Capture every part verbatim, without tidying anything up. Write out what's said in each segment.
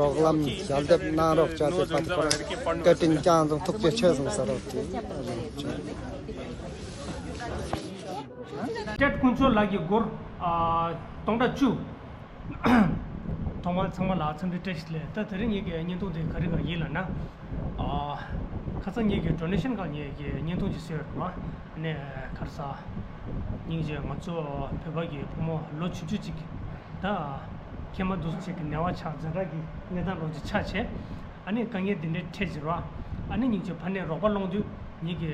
རོགས་རམ་ཞལ་འདེབས་གནང་རོགས་བྱ་ཟེར་བ་དེ་ཁོ་རང་བཀའ་དྲིན་བསྐྱངས་སོང་། ཐུགས་རྗེ་ཆེ་སོང་ཟེར་རོགས་དེ། ཏེད་དཀོན་མཆོག་ལགས་ཀྱི་སྒོར་ཨ་སྟོང་ཕྲག་བཅུ། ཐོག་མར་ཚང་མ་ལ་འཚམས་འདྲི་བཀྲ་ཤིས་བདེ་ལེགས། ད་དེ་རིང་ངེད་ཀྱི་བརྙན་ཐུང་དེ་ག་རེ་ག་ཡིན་ལབ་ན། ཨ་ཁ་སང་ངེད་ཀྱི་ཌོ་ནེ་ཤན་སྒང་ངེད་ཀྱི་བརྙན་ཐུང་ཅིག་བཟོས་ཡོད་རེད་བ། ཨ་ནི་ག་རེ་ཟ། སྙིང་རྗེ། ང་ཚོ་བོད་པ་གི་བུ་མོ་ལོ་ཆུང་ཆུང་ཅིག་ད་ཁྱེད་མ་འདུག་ཅིག་གི་ནད་པ་ཆགས་འཛིན་གྲྭ་གི་གནས་སྟངས་ལོག་ཅིག་ཆགས་བྱས། ཨ་ནི་དཀའ་ངལ་འདི་འདྲའི་འཕྲད་ཅིག་རེད་བ། ཨ་ནི་སྙིང་རྗེ་ཕ་ནས་རོགས་པ་སློང་དུས་ངེད་ཀྱི་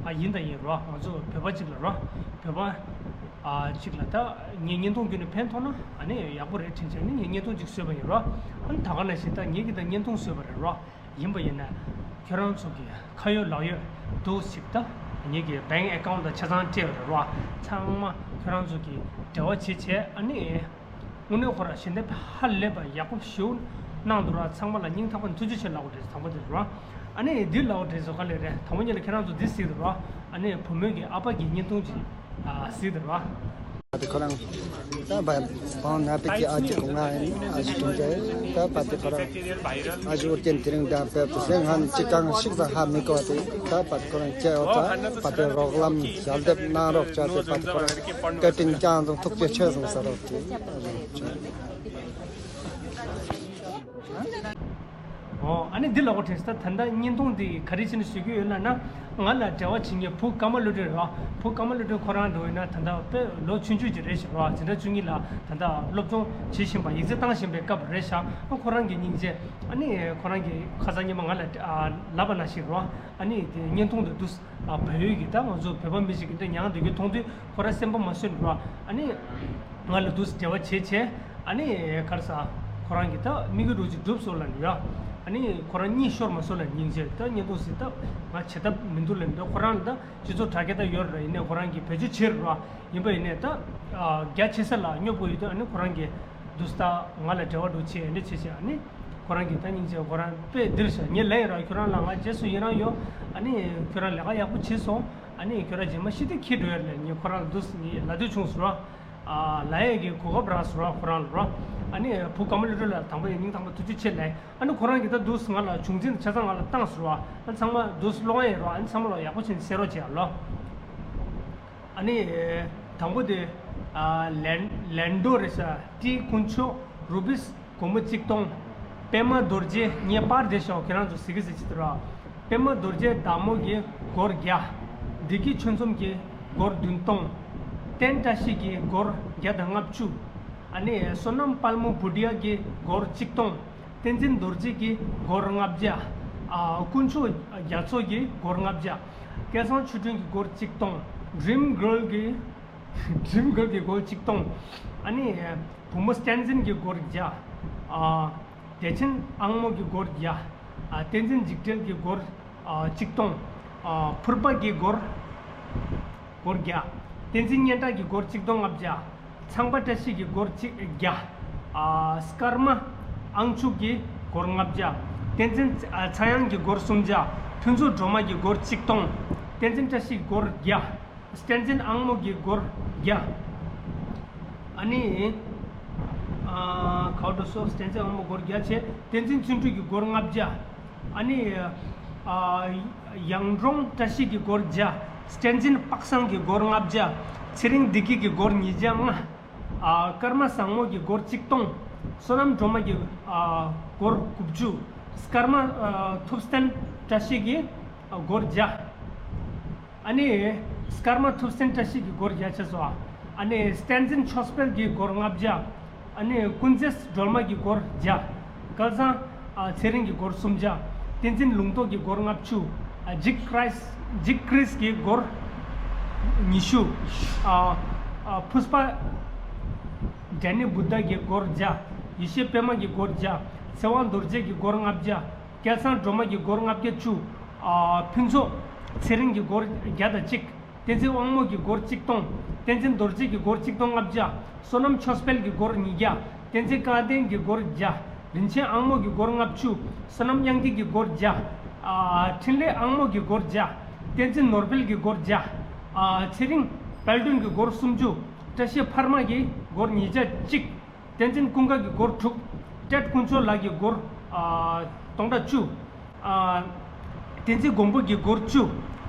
ཨ་ཡིན་དང་ཡིན་རེད་བ། ང་ཚོ་བོད་པ་ཅིག་ལ་རེད་བ། བོད་པ་ཨ་ཅིག་ལ་ད་ངས་བརྙན་ཐུང་བརྒྱུད་ནས་ཕན་ཐོགས་ན་ཨ་ནི་ཡག་པོ་རེད་དྲན་བྱས་ནས་ངས་བརྙན་ཐུང་ཅིག་བཟོས་པ་ཡིན་རེད་བ། ཨ་ནི་ད་ག་ནང་བཞིན་ད་ངེད་ཀྱིས་ད་བརྙན་ཐུང་བཟོས་པ་རེད་རེད་བ། ཡིན་པ་ཡིན་ན་ཁྱོད་རང་ཚོ་གི་ཁ་ཡོད་ལག་ཡོད་འདུག་ཅིག་ད་ངེད་ཀྱི་བེང་ཨེ་ཀའུན་ཊི་དང་ཆ་ཚང་སྤྲད་པ་རེད་རེད་བ། ཚང་མ་ཁྱོད་རང་ཚོ་གི་འབྲེལ་བ་བྱེད་བྱས། ཨ་ནི་དངོས་གནས་ཁོ་རང་ཞལ་འདེབས་ཧ་ལས་པ་ཡག་པོ་ཞེ་པོ་གནང་འདུག་ར། ཚང་མ་ལ་སྙིང་ཐག་པ་ནས་ཐུགས་རྗེ་ཆེ་ལབ་དགོས་རེད། དང་པོ་དེ་རེད་ར། ཨ་ནི་འདི་ལབ་དགོས་རེད་ཟེར་ག་ལེ་རེད། དང་པོ་ཉིད་ལ་ཁྱེད་རང་ཚོ་འདི་གཟིགས་འདུག་ར། ཨ་ནི་བུ་མོ་གི་ཨ་ཕ་གི་བརྙན་ཐུང་ཅིག་ཨ་གཟིགས་འདུག་ར། ད་དེ་ཁོ་རང་ད་བ་བང་ན་པེ་ཀི་ཨ་ཅི་གོ་ང་ཨ་ཅི་ཀྲུང་ཅེ་ད་པ་དེ་ཁོ་རང་ཨ་ཅི་ཨོ་ཏེན་དེ་རིང་ད་པེ་པེ་སེ་ང་ཅི་གང་ཤིག་ད་ཧ་མི་གོ་དེ་ད་པ་དེ་ཁོ་རང་ཅེ་ཨོ་ད་པ་དེ་རོགས་རམ་ཞལ་འདེབས་གནང་རོགས་བྱ་ཟེར་བ་དེ་ཁོ་རང་བཀའ་དྲིན་བསྐྱངས་སོང་། ཐུགས་རྗེ་ཆེ་སོང་ཟེར་རོགས་དེ། ཨོ་ཨ་ནི་འདི་ལ་འོ་དྲན་ས། ད་ད་ལྟ་བརྙན་ཐུང་འདི་ག་རེ་བྱས་ནས་བཟོ་གི་ཡོད་ལབ་ན། ང་ལ་འབྲེལ་བ་བྱེད་མཁན་བུ་ཀརྨ་བློ་གྲོས་རེད་བ། བུ་ཀརྨ་བློ་གྲོས་ཁོ་རང་འགྲོ་ཡིན་ན་ད་ལྟ་དཔེ་ལོ་ཆུང་ཆུང་ཅིག་རེད་ཤག་རེད་བ། འཛིན་གྲྭ་བཅུ་གཉིས་ལ་ད་ལྟ་སློབ་སྦྱོང་བྱེད་བཞིན་པ། ཡིག་ཚད་བཏང་བཞིན་པའི་སྐབས་རེད་ཤག་ཨ་ཁོ་རང་གི་སྙིང་རྗེ། ཨ་ནི་ཁོ་རང་གི་ཁ་སང་ཉི་མ་ང་ལ་ཨ་ལབ་པ་ནང་བཞིན་རེད་བ། ཨ་ནི་དེ་བརྙན་ཐུང་དུ་འདུག་ཨ་བལ་ཡུལ་གྱི་ད་ང་ཚོ་བོད་པ་མི་ཞིག་གི་འདྲ་མྱངས་བསྡད་རྒྱུ་མཐོང་དུས་ཁོ་རང་སེམས་པ་མ་བཟོད་འགྲོ། ཨ་ནི་ང་ལ་འདུག་འབྲེལ་བ་བྱེད་བྱས། ཨ་ནི་ག་རེ་ཟ། ཁོ་རང་གི་ད་དམིགས་ཡུལ་རུ་ཅིག་འགྲུབ་སོང་ལབ་ནས་ཡ། ཨ་ནི་ཁོ་རང་གཉིད་ཤོར་མ་སོང་ལབ། སྙིང་རྗེ། ད་བརྙན་ཐུང་ཟིག་ད་ང་བྱེད་ཐབས་མི་འདུག་ལབ་འདུག་ཁོ་རང་ལ་ད་སྤྱི་ཚོགས་དྲ་རྒྱ་ད་ཡོད་རེད། ཡིན་ནའི་ཁོ་རང་གི་བེད་སྤྱོད་བྱེད་རེད་བ། ཡིན་པ་ཡིན་ནའི་ད་རྒྱ་ཆེ་ས་ལ་སྙོབ་དགོས་ཡོད་དུས། ཨ་ནི་ཁོ་རང་གི་འདུག་ད་ང་ལ་འབྲེལ་བ་འགྲོ་བྱེད་འདི་བྱེད་བྱེད། ཨ་ནི་ཁོ་རང་གི་ད་སྙིང་རྗེ། ཁོ་རང་དཔེ་འདིར་ཤ་ཉེ་ལེ་ར། ཁྱོད་རང་ལ་ང་རྗེས་སུ་ཡི་རང་ཡོད། ཨ་ནི་ཁྱོད་རང་ལས་ཀ་ཡག་པོ་བྱས་སོང་། ཨ་ནི་ཁྱོད་རང་རྗེས་མ་ཤི་དེ་ཁྱེད་འགྲོ་ཡར་ལས་ངས་ཁོ་རང་ལ་འདུག་ངས་ལ་དུས་བྱུང་སོང་ར། ཨ་ལ་ཡས་ཀྱི་གོ་སྐབས་རག་སོང་ར་ཁོ་རང་ལ་ར། ཨ་ནི་བུ་ཀརྨ་བློ་གྲོས་ལ་དང་པོ་ཡི་སྙིང་ཐག་པ་ཐུགས་རྗེ་ཆེ་ལབ། ཨ་ནི་ཁོ་རང་གིས་ད་འདུག་ང་ལ་བྱུང་འཛིན་ཆ་ཚང་ང་ལ་བཏང་སོང་ར། ཨ་ནི་ཚང་མ་འདུག་ཀློག་ཡས་ར། ཨ་ནི་ཚང་མ་ལ་ཡག་པོ་བྱས་ནས་གསན་རོགས་བྱེད་ཨ་ལོ། ཨ་ནི་དང་པོ་དེ་ཨ་ལན་ལན་ཌོ་རེད་ཤག་ཏེད་དཀོན་མཆོག་རུ་པིས་སྒོར་མོ་གཅིག་སྟོང་། པད་མ་རྡོ་རྗེ། ངས་པར་བསྡད་ཤག་ཁྱེད་རང་ཚོ་གཟིགས་ཀྱི་གཟིགས་ཀྱི་འདུག་ར། པད་མ་རྡོ་རྗེ་བདག་མོ་གིས་སྒོར་བརྒྱ། བདེ་སྐྱིད་ཆོལ་གསུམ་གྱིས་སྒོར་བདུན་སྟོང་། བསྟན་བཀྲ་ཤིས་ཀྱིས་སྒོར་བརྒྱ་དང་ལྔ་བཅུ། ཨ་ནི་བསོད་ནམས་དཔལ་མོ་བུ་ཌི་ཡ་གིས་སྒོར་གཅིག་སྟོང་། བསྟན་འཛིན་རྡོ་རྗེ་གིས་སྒོར་ལྔ་བརྒྱ། ཨ་དཀོན་མཆོག་རྒྱ་མཚོ་གིས་སྒོར་ལྔ་བརྒྱ། སྐལ་བཟང་ཆོས་སྒྲོན་གྱིས་སྒོར་གཅིག་སྟོང་། ཌི་རིམ་གྷརལ་གྱིས་ཌི་རིམ་གྷརལ་གྱིས་སྒོར་གཅིག་སྟོང་། ཨ་ནི་བུ་མོ་བསྟན་འཛིན་གྱིས་སྒོར་བརྒྱ། ཨ་བདེ་ཆེན་ཨང་མོ་གིས་སྒོར་བརྒྱ། ཨ་བསྟན་འཛིན་འཇིགས་བྲལ་གྱིས་སྒོར་ཨ་གཅིག་སྟོང་། ཨ་ཕུར་པ་གིས་སྒོར་སྒོར་བརྒྱ། བསྟན་འཛིན་སྙན་གྲགས་ཀྱིས་སྒོར་གཅིག་སྟོང་ལྔ་བརྒྱ། ཚངས་པ་བཀྲ་ཤིས་ཀྱིས་སྒོར་གཅིག་བརྒྱ། ཨ་སྐར་མ་ཨང་ཕྱུག་གིས་སྒོར་ལྔ་བརྒྱ། བསྟན་འཛིན་ཚ་ཚངས་དབྱངས་ཀྱིས་སྒོར་སུམ་བརྒྱ། ཕུན་ཚོགས་སྒྲོལ་མ་གིས་སྒོར་གཅིག་སྟོང་། བསྟན་འཛིན་བཀྲ་ཤིས་སྒོར་བརྒྱ། བསྟན་འཛིན་ཨང་མོ་གིས་སྒོར་བརྒྱ། ཨ་ནི་ཨ་གའོ་ཌོ་སོ་བསྟན་འཛིན་ཨང་མོ་སྒོར་བརྒྱ་བྱས། བསྟན་འཛིན་བརྩོན་འགྲུས་ཀྱིས་སྒོར་ལྔ་བརྒྱ། ཨ་ནི་ཨ་ཡང་སྒྲོང་བཀྲ་ཤིས་ཀྱིས་སྒོར་བརྒྱ། བསྟན་འཛིན་དཔག་བསམ་གྱིས་སྒོར་ལྔ་བརྒྱ། ཚེ་རིང་བདེ་སྐྱིད་ཀྱིས་སྒོར་ཉིས་བརྒྱ་ལྔ། ཨ་ཀརྨ་བཟང་མོ་གིས་སྒོར་གཅིག་སྟོང་། བསོད་ནམས་སྒྲོལ་མ་གིས་ཨ་སྒོར་དགུ་བཅུ། ཀརྨ་ཨ་ཐུབ་བསྟན་བཀྲ་ཤིས་ཀྱིས་ཨ་སྒོར་བརྒྱ། ཨ་ནི་ཀརྨ་ཐུབ་བསྟན་བཀྲ་ཤིས་ཀྱིས་སྒོར་བརྒྱ་བྱས་སོ། ཨ་ནི་བསྟན་འཛིན་ཆོས་འཕེལ་གྱིས་སྒོར་ལྔ་བརྒྱ། ཨ་ནི་ཀུན་མཛེས་སྒྲོལ་མ་གིས་སྒོར་བརྒྱ། སྐལ་བཟང་ཨ་ཚེ་རིང་གིས་སྒོར་སུམ་བརྒྱ། བསྟན་འཛིན་ལུང་རྟོགས་ཀྱིས་སྒོར་ལྔ་བཅུ། ཨ་འཇིགས་ཀྲིས་འཇིགས་ཀྲིས་ཀྱིས་སྒོར་ཉི་ཤུ། ཨ་ཨ་ཕུས་པ་ཌན་ནི་བུདྡྷ་གིས་སྒོར་བརྒྱ། ཡེ་ཤེས་པད་མ་གིས་སྒོར་བརྒྱ། ཚེ་དབང་རྡོ་རྗེ་གིས་སྒོར་ལྔ་བརྒྱ། སྐལ་བཟང་སྒྲོལ་མ་གིས་སྒོར་ལྔ་བརྒྱ་བཅུ། ཨ་ཕུན་ཚོགས་ཚེ་རིང་གིས་སྒོར་བརྒྱ་དང་གཅིག། བསྟན་འཛིན་དབང་མོ་གིས་སྒོར་གཅིག་སྟོང་། བསྟན་འཛིན་རྡོ་རྗེ་གིས་སྒོར་གཅིག་སྟོང་ལྔ་བརྒྱ། བསོད་ནམས་ཆོས་འཕེལ་གྱིས་སྒོར་ཉིས་བརྒྱ། བསྟན་འཛིན་སྐལ་ལྡན་གྱིས་སྒོར་བརྒྱ། རིན་ཆེན་དབང་མོ་གིས་སྒོར་ལྔ་བཅུ། བསོད་ནམས་དབྱངས་སྐྱིད་ཀྱིས་སྒོར་བརྒྱ། ཨ་འཕྲིན་ལས་དབང་མོ་གིས་སྒོར་བརྒྱ། བསྟན་འཛིན་ནོར་འཕེལ་གྱིས་སྒོར་བརྒྱ། ཨ་ཚེ་རིང་དཔལ་སྒྲོན་གྱིས་སྒོར་སུམ་ཅུ། བཀྲ་ཤིས་འཕར་མ་གིས་སྒོར་ཉིས་བརྒྱ་གཅིག། བསྟན་འཛིན་ཀུན་དགའ་གིས་སྒོར་དྲུག། ཏེད་དཀོན་མཆོག་ལགས་ཀྱིས་སྒོར་ ཨ་སྟོང་ཕྲག་བཅུ། ཨ་བསྟན་འཛིན་མགོན་པོ་གི་སྒོར་བཅུ།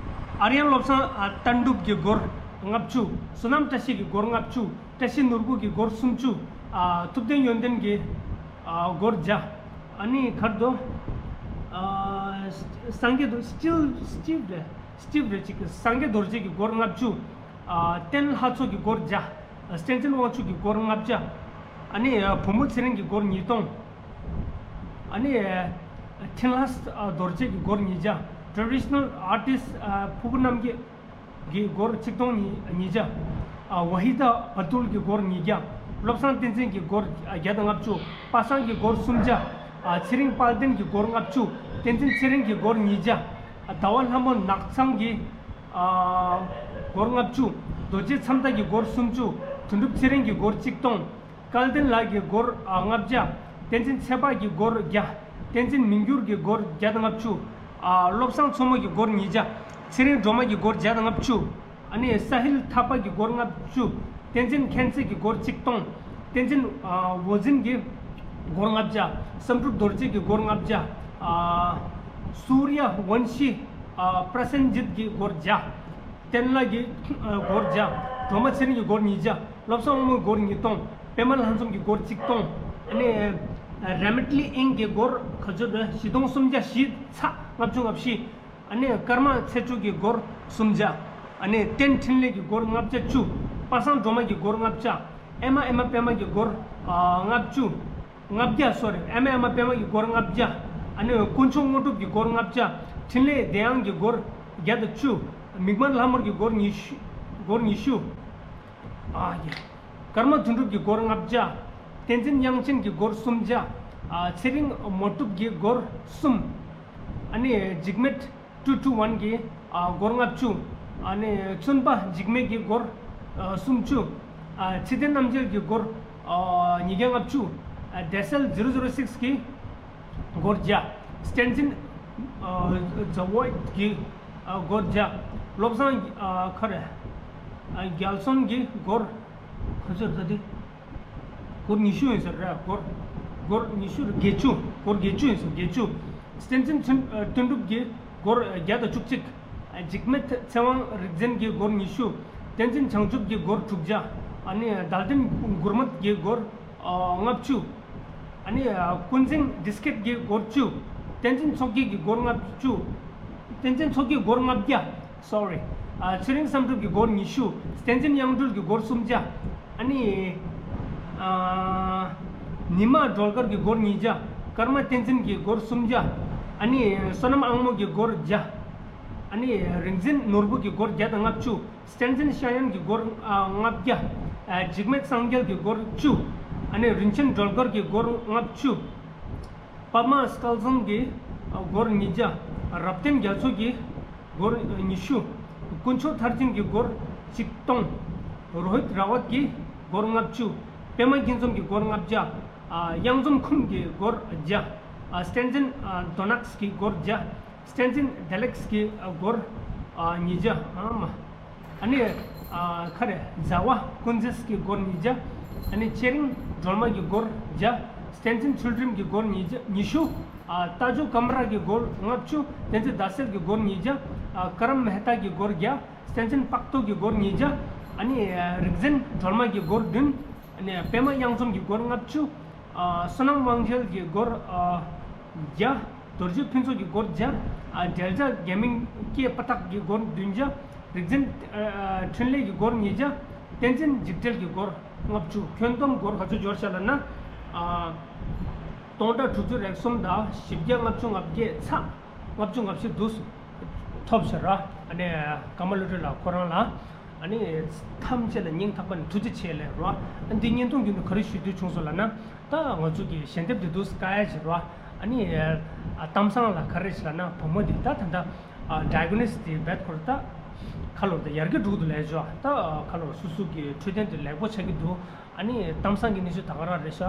ཨར་ཡན་བློ་བཟང་ཨ་ལྟ་གྲུབ་ཀྱི་སྒོར་ལྔ་བཅུ། བསོད་ནམས་བཀྲ་ཤིས་ཀྱི་སྒོར་ལྔ་བཅུ། བཀྲ་ཤིས་ནོར་བུ་གི་སྒོར་སུམ་ཅུ། ཨ་ཐུབ་བསྟན་ཡོན་ཏན་གྱི་ཨ་སྒོར་བརྒྱ། ཨ་ནི་གར་དོ། ཨ་སངས་རྒྱས་དོ་སི་ཊིལ་སི་ཊིལ་རེད། སི་ཊིལ་རེད་ཅིག་སངས་རྒྱས་རྡོ་རྗེ་གི་སྒོར་ལྔ་བཅུ། ཨ་བསྟན་ལྷ་ཚོགས་ཀྱི་སྒོར་བརྒྱ། བསྟན་འཛིན་དབང་ཕྱུག་གི་སྒོར་ལྔ་བརྒྱ། ཨ་ནི་ཨ་བུ་མོ་ཚེ་རིང་གི་སྒོར་ཉིས་སྟོང་། ཨ་ནི་ཨ་འཕྲིན་ལས་ཨ་རྡོ་རྗེ་གི་སྒོར་ཉིས་བརྒྱ། ཊེ་རེ་ཌི་ཤི་ནལ་ཨར་ཊིསི་ཨ་ཕུ་གུ་རྣམ་རྒྱལ་གྱི་སྒོར་ཆིག་སྟོང་ཉིས་ཉིས་བརྒྱ། ཨ་ཝ་ཧི་ད་བ་ཏུལ་གྱི་སྒོར་ཉིས་བརྒྱ། བློ་བཟང་བསྟན་འཛིན་གྱི་སྒོར་ཨ་བརྒྱ་དང་ལྔ་བཅུ། པ་སངས་ཀྱི་སྒོར་སུམ་བརྒྱ། ཨ་ཚེ་རིང་དཔལ་ལྡན་གྱི་སྒོར་ལྔ་བཅུ། བསྟན་འཛིན་ཚེ་རིང་གི་སྒོར་ཉིས་བརྒྱ། ཨ་ཟླ་བ་ལྷ་མོ་ནག་ཚང་གི་ཨ་སྒོར་ལྔ་བཅུ། རྡོ་རྗེ་མཚམས་དག་གི་སྒོར་སུམ་ཅུ། དོན་གྲུབ་ཚེ་རིང་གི་སྒོར་ཆིག་སྟོང་། སྐལ་ལྡན་ལགས་ཀྱི་སྒོར་ཨ་ལྔ་བརྒྱ། བསྟན་འཛིན་ཚེ་དཔག་གི་སྒོར་བརྒྱ། བསྟན་འཛིན་མི་འགྱུར་གྱི་སྒོར་བརྒྱ་དང་ལྔ་བཅུ། ཨ་བློ་བཟང་མཚོ་མོ་གི་སྒོར་ཉིས་བརྒྱ། ཚེ་རིང་སྒྲོལ་མ་གི་སྒོར་བརྒྱ་དང་ལྔ་བཅུ། ཨ་ནི་ས་ཧིལ་ཐག་པ་གི་སྒོར་ལྔ་བཅུ། བསྟན་འཛིན་མཁྱེན་བརྩེ་གི་སྒོར་ཆིག་སྟོང་། བསྟན་འཛིན་ཨ་བོ་ཛིན་གྱི་སྒོར་ལྔ་བརྒྱ། བསམ་གྲུབ་རྡོ་རྗེ་གི་སྒོར་ལྔ་བརྒྱ། ཨ་སུར་ཡ་ཝན་ཤི་ཨ་པྲ་སན་ཇིད་ཀྱི་སྒོར་བརྒྱ། བསྟན་ལགས་ཀྱི་ཨ་སྒོར་བརྒྱ། སྒྲོལ་མ་ཚེ་རིང་གི་སྒོར་ཉིས་བརྒྱ། བློ་བཟང་དབང་མོའི་སྒོར་ཉིས་སྟོང་། པད་མ་ལྷ་འཛོམས་ཀྱི་སྒོར་ཆིག་སྟོང་། ཨ་ནི་ཨ་རེ་མེད་ལི་ཨིང་གི་སྒོར་ག་ཚོད་རེད། བཞི་སྟོང་སུམ་བརྒྱ་བཞི་ཚེག་ལྔ་བཅུ་ང་བཞི། ཨ་ནི་ཀརྨ་ཚེ་མཆོག་གི་སྒོར་སུམ་བརྒྱ། ཨ་ནི་བསྟན་འཕྲིན་ལས་ཀྱི་སྒོར་ལྔ་བརྒྱ་བཅུ། པ་སངས་སྒྲོལ་མ་གི་སྒོར་ལྔ་བརྒྱ། ཨེ་མ་ཨེ་མ་པད་མ་གི་སྒོར་ཨ་ལྔ་བཅུ། ལྔ་བརྒྱ་སོ་རེད། ཨེ་མ་ཨེ་མ་པད་མ་གི་སྒོར་ལྔ་བརྒྱ། ཨ་ནི་དཀོན་མཆོག་དངོས་གྲུབ་ཀྱི་སྒོར་ལྔ་བརྒྱ། འཕྲིན་ལས་བདེ་དབྱངས་ཀྱི་སྒོར་བརྒྱ་དང་བཅུ། མིག་དམར་ལྷ་མོར་གྱི་སྒོར་ཉི་ཤུ། སྒོར་ཉི་ཤུ། ཨ་ཡེ། ཀརྨ་དོན་གྲུབ་ཀྱི་སྒོར་ལྔ་བརྒྱ། བསྟན་འཛིན་དབྱངས་ཅན་གྱི་སྒོར་སུམ་བརྒྱ། ཨ་ཚེ་རིང་མོ་གྲུབ་ཀྱི་སྒོར་གསུམ། ཨ་ནི་འཇིགས་མེད་ཊུ་ཊུ་ཝན་གྱི་ཨ་སྒོར་ལྔ་བཅུ། ཨ་ནི་བཙུན་པ་འཇིགས་མེད་ཀྱི་སྒོར་ཨ་སུམ་ཅུ། ཨ་ཚེ་བརྟན་རྣམ་རྒྱལ་གྱི་སྒོར་ཨ་ཉིས་བརྒྱ་ལྔ་བཅུ། ཨ་ཌེ་སེལ་ཛི་རོ་ཛི་རོ་སིགས་ཀྱི་སྒོར་བརྒྱ། བསྟན་འཛིན་ཨ་ཛ་ཝོའི་ཀྱི་ཨ་སྒོར་བརྒྱ། བློ་བཟང་ཨ་ཁ་རེ་ཨ་རྒྱལ་སོན་གྱི་སྒོར་ག་ཚོད་རེད་ད་དེ། སྒོར་ཉི་ཤུ་ཡིན་ཟེར་རེད། སྒོར་སྒོར་ཉི་ཤུ་རེད། བརྒྱད་ཅུ། སྒོར་བརྒྱད་ཅུ་ཡིན་ཟེར། བརྒྱད་ཅུ། བསྟན་འཛིན་དོན་དོན་གྲུབ་ཀྱི་སྒོར་བརྒྱ་དང་བཅུ་གཅིག། འཇིགས་མེད་ཚེ་དབང་རིག་འཛིན་གྱི་སྒོར་ཉི་ཤུ། བསྟན་འཛིན་བྱང་ཆུབ་ཀྱི་སྒོར་དྲུག་བརྒྱ། ཨ་ནི་རྡ་ལྡན་མགུར་མ་གྱི་སྒོར་ཨ་ལྔ་བཅུ། ཨ་ནི་ཨ་ཀུན་གཟིགས་བདེ་སྐྱིད་ཀྱི་སྒོར་བཅུ། བསྟན་འཛིན་ཚོགས་དགེ་གི་སྒོར་ལྔ་བཅུ། བསྟན་འཛིན་ཚོགས་དགེ་སྒོར་ལྔ་བརྒྱ། སོ་རི། ཨ་ཚེ་རིང་བསམ་གྲུབ་ཀྱི་སྒོར་ཉི་ཤུ། བསྟན་འཛིན་དབྱངས་སྒྲོལ་གྱི་སྒོར་སུམ་བརྒྱ། ཨ་ནི་ཨ་ཉི་མ་སྒྲོལ་དཀར་གྱི་སྒོར་ཉིས་བརྒྱ། ཀརྨ་བསྟན་འཛིན་གྱི་སྒོར་སུམ་བརྒྱ། ཨ་ནི་བསོད་ནམས་དབང་མོ་གི་སྒོར་བརྒྱ། ཨ་ནི་རིག་འཛིན་ནོར་བུ་གི་སྒོར་བརྒྱ་དང་ལྔ་བཅུ། བསྟན་འཛིན་ཤ་ཡན་གྱི་སྒོར་ཨ་ལྔ་བརྒྱ། ཨ་འཇིགས་མེད་སངས་རྒྱས་ཀྱི་སྒོར་བཅུ། ཨ་ནི་རིན་ཆེན་སྒྲོལ་དཀར་གྱི་སྒོར་ལྔ་བཅུ། པདྨ་སྐལ་བཟང་གི་སྒོར་ཉིས་བརྒྱ། རབ་བརྟན་རྒྱ་མཚོ་གི་སྒོར་ཉི་ཤུ། དཀོན་མཆོག་མཐར་ཕྱིན་གྱི་སྒོར་ཆིག་སྟོང་། རོ་ཧིད་ར་ཝད་ཀྱི་སྒོར་ལྔ་བཅུ། པད་མ་སྐྱིད་འཛོམས་ཀྱི་སྒོར་ལྔ་བརྒྱ། ཨ་གཡང་འཛོམས་ཁུམ་གྱི་སྒོར་བརྒྱ། ཨ་བསྟན་འཛིན་ཨ་དོ་ནགས་ཀྱི་སྒོར་བརྒྱ། བསྟན་འཛིན་བདེ་ལེགས་ཀྱི་སྒོར་ཨ་ཉིས་བརྒྱ། ཨ་མ། ཨ་ནི་ཨ་ཁ་རེ་ཛ་ཝ་ཀུན་གཟིགས་ཀྱི་སྒོར་ཉིས་བརྒྱ། ཨ་ནི་ཚེ་རིང་སྒྲོལ་མ་གི་སྒོར་བརྒྱ། བསྟན་འཛིན་ཚུལ་ཁྲིམས་ཀྱི་སྒོར་ཉིས་བརྒྱ། ཉི་ཤུ། ཨ་རྟ་མཆོག་ཀམ་ར་གི་སྒོར་ལྔ་བཅུ། བསྟན་འཛིན་ཟླ་གསལ་གྱི་སྒོར་ཉིས་བརྒྱ། ཨ་ཀ་རམ་མེ་ཏཱ་གི་སྒོར་བརྒྱ། བསྟན་འཛིན་དཔག་ཏོ་གི་སྒོར་ཉིས་བརྒྱ། ཨ་ནི་ཨ་རིག་འཛིན་སྒྲོལ་མ་གི་སྒོར་བདུན། ཨ་ནི་པད་མ་གཡང་འཛོམས་ཀྱི་སྒོར་ལྔ་བཅུ། ཨ་བསོད་ནམས་དབང་རྒྱལ་གྱི་སྒོར་ཨ་བརྒྱ། རྡོ་རྗེ་ཕུན་ཚོགས་ཀྱི་སྒོར་བརྒྱ། ཨ་འབྲེལ་ཆགས་རྒྱ་མིང་སྐྱེས་པ་དག་གི་སྒོར་བདུན་བརྒྱ། རིག་འཛིན་ཨ་འཕྲིན་ལས་ཀྱི་སྒོར་ཉིས་བརྒྱ། བསྟན་འཛིན་འཇིགས་བྲལ་གྱི་སྒོར་ལྔ་བཅུ། ཁྱོན་བསྡོམས་སྒོར་ག་ཚོད་འབྱོར་ཤག་ལབ་ན། ཨ་སྟོང་ཕྲག་དྲུག་ཅུ་རེ་གསུམ་དང་བཞི་བརྒྱ་ལྔ་བཅུ་ང་བརྒྱད་ཚེག་ལྔ་བཅུ་ང་བཞི་འདུག་ཐོབ་ཤག་ར། ཨ་ནི་ཀརྨ་བློ་གྲོས་ལགས་ཁོ་རང་ལ། ཨ་ནི་ཐམས་ཅད་ལ་སྙིང་ཐག་པ་ནས་ཐུགས་རྗེ་ཆེ་ལབ་རོ། ཨ་འདི་བརྙན་ཐུང་བརྒྱུད་ནས་ག་རེ་ཞུ་འདོད་བྱུང་སོང་ལབ་ན། ད་ང་ཚོ་གི་ཞལ་འདེབས་འདི་འདུག་སེ་བཀག་ཡ་བྱེད་རོ། ཨ་ནི་ཨ་གཏམ་བཟང་ལ་ག་རེ་ཞིག་ལབ་ན་བུ་མོ་འདི་ད་ད་ད་ཨ་ཌའི་གོ་ནོ་སིས་འདི་རྦད་ཁོ་ར་ད་ཁ་ལོ་ད་ཡར་རྒྱས་འགྲོ་གི་འདུག་ལབ་ཞོ། ད་ཁ་ལོ་སོ་སོ་གི་འཕྲོད་བསྟེན་འདི་ལེགས་པོ་ཆགས་ཀྱི་འདུག་ཨ་ནི་གཏམ་བཟང་གི་གནས་ཚུལ་ད་ག་རང་རེད་ཤག་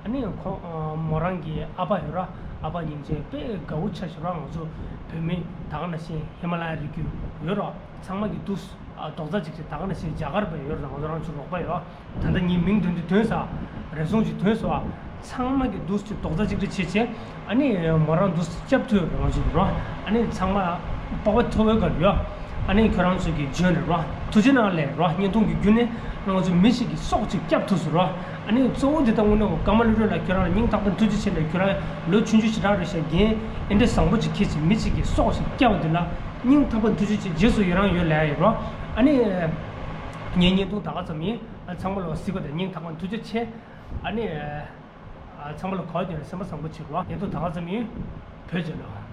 ཨ་ནི་ཁོ་ཨ་མོ་རང་གི་ཨ་ཕ་ཡོད་ར། ཨ་ཕ་སྙིང་རྗེ་དཔེ་དགའ་བོ་ཆགས་ཤག་ར། ང་ཚོ་བོད་མི་ད་ག་ནང་བཞིན་ཧི་མ་ལ་ཡ་རི་རྒྱུད་ཡོད་ར། ཚང་མ་གི་འདུག་ཨ་རྡོག་རྩ་གཅིག་སྒྲིལ་ད་ག་ནང་བཞིན་རྒྱ་གར་པ་ཡོད་ར། ང་ཚོ་རང་ཚོ་རོགས་པ་ཡོད། ད་ལྟ་ངའི་མིང་འདོན་དུས་འདོན་ས་རེ་ཟུང་ཅིག་འདོན་སོང་ཨ། ཚང་མ་གི་འདུག་ཅིག་རྡོག་རྩ་གཅིག་སྒྲིལ་བྱེད་བྱས། ཨ་ནི་མོ་རང་འདུག་སྐྱབས་ཐུབ་རང་ཞིག་རོ། ཨ་ནི་ཚང་མ་པགས་པ་མཐོ་བོའི་སྒང་ཡོད། ཨ་ནི་ཁྱོད་རང་ཚོ་གི་འཇོན་རེད་རོ། ཐུགས་རྗེ་གནང་ལས་རོ། བརྙན་ཐུང་གི་བརྒྱུད་ནས་ང་ཚོ་མི་ཞིག་གི་སྲོག་ཅིག་སྐྱབས་ཐུབ་སོང་རོ། ཨ་ནི་གཙོ་བོ་འདི་ལྟ་དངོས་གནས་ཀརྨ་བློ་གྲོས་ལགས་ཁྱོད་རང་ལ་སྙིང་ཐག་པ་ནས་ཐུགས་རྗེ་ཆེ་ལས། ཁྱོད་རང་ལོ་ཆུང་ཆུང་ཞེ་དྲག་རེད་ཤག་འགན་ཨེ་འདྲ་བཟང་པོ་ཅིག་འཁྱེར་བྱས་མི་ཞིག་གི་སྲོག་ཞིག་སྐྱབས་འདི་ལ་སྙིང་ཐག་པ་ནས་ཐུགས་རྗེ་ཆེ། རྗེས་སུ་ཡི་རང་ཡོད་ལབ་ཡ་ཡིན་རོ། ཨ་ནི་ངའི་བརྙན་ཐུང་ད་ག་ཙམ་ཡིན། ཨ་ཚང་མ་ལ་གཟིགས་པ་དང་སྙིང་ཐག་པ་ནས་ཐུགས་རྗེ་ཆེ། ཨ་ནི། ཨ་ཚང་མ་ལ་གོ་བདེ་ལ་སེམས་པ་བཟང་པོ་བྱེད་དགོས། ཡིན་དུ་ད་ག་ཙམ་ཡིན། བོད་རྒྱལ་ལོ།